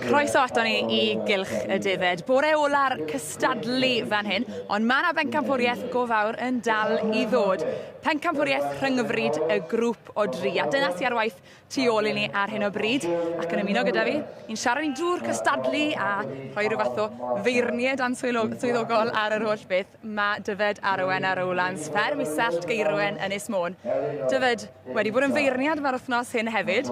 Croeso ato ni i Gylch y Defed. Bore ola'r cystadlu fan hyn, ond mae yna bencampwriaeth go fawr yn dal i ddod. Pencampwriaeth rhyngfrid y grŵp o dri, a dyna sy'n ar waith tu ôl i ni ar hyn o bryd. Ac yn ymuno gyda fi, ni'n siarad ni'n drwy'r cystadlu a rhoi rhyw fath o feirniad answyddogol ar yr holl beth. Mae Dyfed a Rowena Rowlands, fferm Isallt Geirwen, Ynys Môn. Dyfed, wedi bod yn feirniad mae'r wythnos hyn hefyd.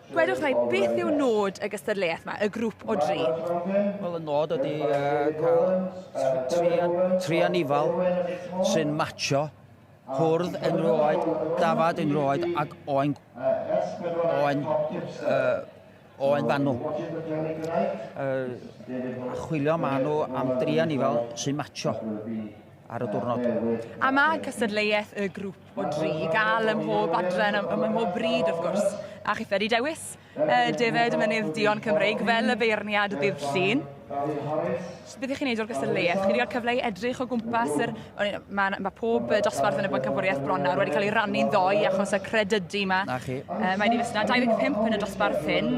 Gwedwch rai, beth yw nod y gystadleuaeth yma, y grŵp o dri? Wel, y nod ydy cael tri anifal sy'n matcho hwrdd unrhyw oed, dafad unrhyw oed ac oen, oen, oen fanw. A chwilio maen nhw am dri anifal sy'n matcho ar y diwrnod. A mae cystadleuaeth y grŵp o dri i gael ym mhob adran, ym mhob bryd wrth gwrs. A chi wedi dewis defed y Mynydd Duon Cymreig fel y beirniad ddydd Llun. Beth ych chi'n neud o'r gystadleuaeth? Chi wedi cael cyfle i edrych o gwmpas yr... Mae, ma pob dosbarth yn y Bencampwriaeth bron nawr wedi cael ei rannu'n ddoi achos y credydu yma. Na chi. Mae wedi fysna 25 yn y dosbarth hyn.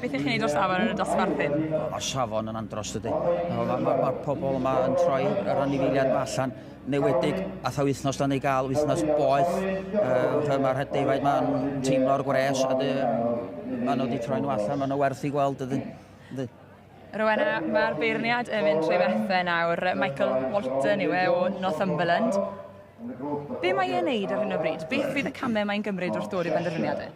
Beth ych chi'n neud o'r safon yn y dosbarth hyn? Mae'r safon yn andros dydy. Mae'r ma, ma pobl yma yn troi yr anifeiliaid yma allan newedig a tha wythnos da ni gael wythnos boeth. Mae'r defaid ma'n teimlo'r gwres a dy, maen nhw wedi troi nhw allan, maen nhw werth i gweld ydyn. Rowena, mae'r beirniad yn mynd trwy bethau nawr. Michael Walton yw e o Northumberland. Be mae e'n neud ar hyn o bryd? Beth fydd y camau mae'n gymryd wrth dod i benderfyniadau?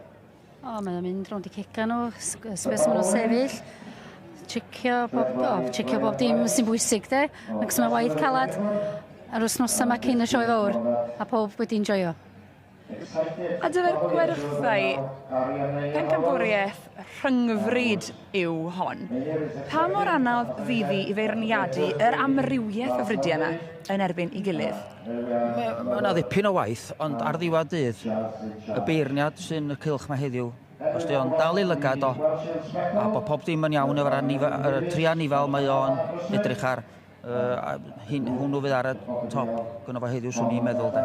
O, mae'n mynd rownd i ceca nhw, sbio sut maen nhw'n sefyll, checio bob, o, checio bob dim sy'n bwysig de. Ac mae waith calad ar wythnosau yma cyn y sioe fawr, a pob wedi enjoyo. A dyfa'r gwerthau, pencampwriaeth rhyngfryd yw hon. Pa mor anodd fydd hi i feirniadu yr amrywiaeth o fridiau yma yn erbyn ei gilydd? Mae yna ddipyn o waith, ond ar ddiwedd dydd, y beirniad sy'n y cylch mae heddiw, os di o'n dal ei lygad o, a bod pob dim yn iawn efo'r tri anifal mae o'n edrych ar, hwnnw fydd ar y top gyda fo heddiw, swn i'n meddwl. De.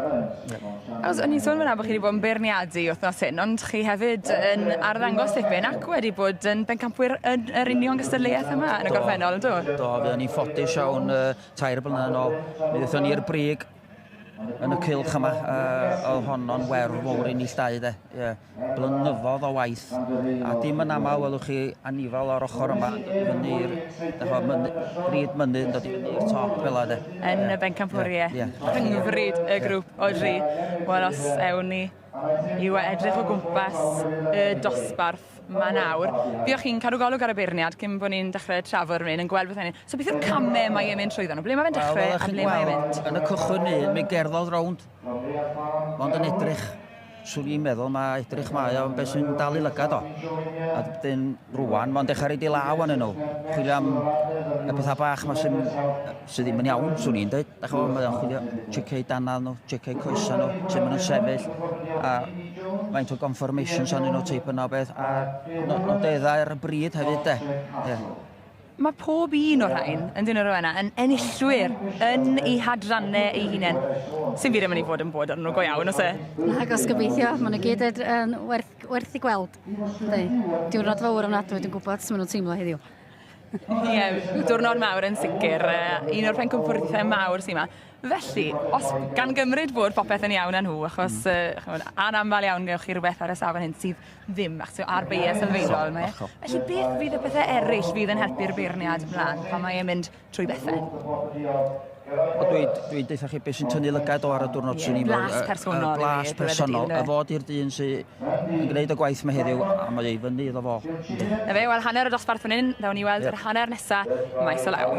Yeah. Os, o'n i'n sôn fyna bod chi wedi bod yn beirniadu wythnos hyn, ond chi hefyd yn arddangos tipyn ac wedi bod yn bencampwyr yn yr union gystadleuaeth yma yn y gorffennol, yn do? Do, fe o'n i'n ffodus iawn 3 blynedd yn ôl. Mi ddaethon ni i'r brig yn y cylch yma, oedd honno'n werf fawr i ni llai de. Yeah. Blynyddoedd o waith, a dim yn aml welwch chi anifal o'r ochr yma yn dod i fyny i'r bryd mynydd yn dod i fyny i'r top fel de. Yn y bencampwriaeth, rhyngfryd y grŵp o dri. Wel, os ewn ni i edrych o gwmpas y dosbarth ma nawr. Fuoch chi'n cadw golwg ar y beirniad cyn bod ni'n dechrau trafod rhywun yn gweld beth hynny. So beth yw'r camau mae e'n mynd trwyddo nhw? Ble mae fe'n dechrau a ble mae e'n mynd? Yn y cychwyn un, mi gerddodd rownd. Ond yn edrych, swn i'n meddwl mae edrych mae o'n beth sy'n dal i lygad o. A dyn rwan, mae'n dechrau rhaid i law arnyn nhw. Chwilio am y pethau bach ma sydd ddim yn iawn, swn i'n dweud. Dach chi'n mae o'n chwilio, checio eu dannadd nhw, checio eu coesau nhw, sut maen nhw'n sefyll. A faint o conformations arnyn nhw, teip yna o beth, a nodeddau ar y bryd hefyd, de. Yeah. Mae pob un o'r rhain, yn dyn nhw Rowena, yn enillwyr yn eu hadrannau eu hunain. Sy'n byd yn mynd i fod yn bod arnyn nhw go iawn, oes e? Nag os gobeithio, maen nhw gyd yn werth i gweld. Yndi. Diwrnod fawr ofnadwy, dwi'n gwybod sut maen nhw'n teimlo heddiw. Ie, diwrnod mawr yn sicr. Un o'r pencampwriaethau mawr sy'n yma. Felly, os gan gymryd bod popeth yn iawn â nhw, achos anaml iawn gewch chi rhywbeth ar y safon hyn sydd ddim, achos ar beiau sylfaenol mae. Felly, beth fydd y pethau eraill fydd yn helpu'r beirniad ymlaen pan mae e'n mynd trwy bethau? Dwi'n deutha chi beth sy'n tynnu lygad o ar y diwrnod sy'n ni'n blas personol. Blas personol. Y fod i'r dyn sy'n gwneud y gwaith mae heddiw, a mae ei fyny iddo fo. Na fe, wel hanner y dosbarth fan hyn, ddawn ni weld yr hanner nesa maes o law.